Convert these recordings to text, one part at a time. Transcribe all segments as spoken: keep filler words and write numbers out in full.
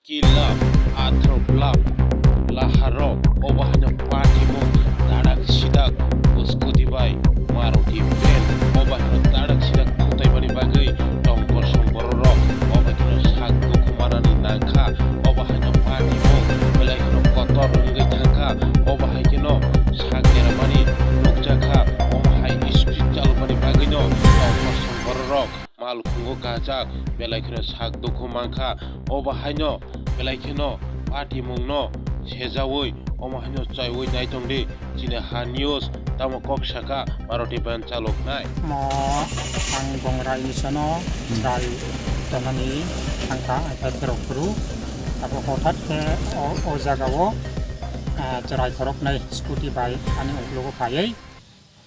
Killa, athro blak, laharo, obo haino patimung, dadak sidak, scooty bai, Maruti van, obo haino dadak sidak thutaimani bagwi tong kosong bororok, obo haino sak dukhu manani nangkha, obo haino patimung, belai kheno kotor wngwi thangkha, obo hai kheno sak keramani nukjakha, obo hai speed chalokmani bagwino tong kosong bororok. Malkhungo kajak, belai kheno sak dukhu mankha, obo haino belai kheno patimungno sejaui, omo haino chaiui naitongdi, chini ha news tamo kok saka Maruti van chaloknai. Mo ang bongra isono chwrai tonani thangkha, ang khe borok phuru. Abo hothat khe o, o jagao, ah, chwrai khoroknwi scooty bai ani uklogo phaiwi.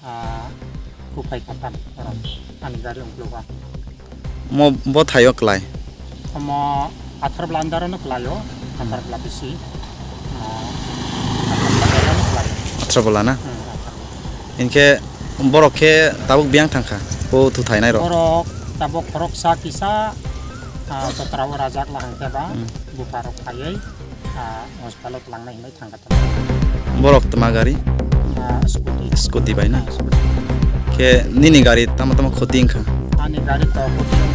Ah, kuphai khatam borok ani gari ungklugo. Mo bo thaio klai? Omo Atharpla under no klaio, Atharpla bisi. Ah, Atharpla area no klaio. Atharpla na? Hmm, Atharpla. Inkhe borok khe tabuk biyang thangkha, bo thuthainai rok? Borok tabuk khoroksa kisa, ah, totra o rajak lahang khe ba, Hmm. Buparok phaiwi, ah, hospital o twlangnai hinwi thangkha. Borok tma gari? Ah, scooty. Scooty bai na? Ah, scooty. Khe nini gari tamo tamo khoti wngkha? Ani gari to khoti wng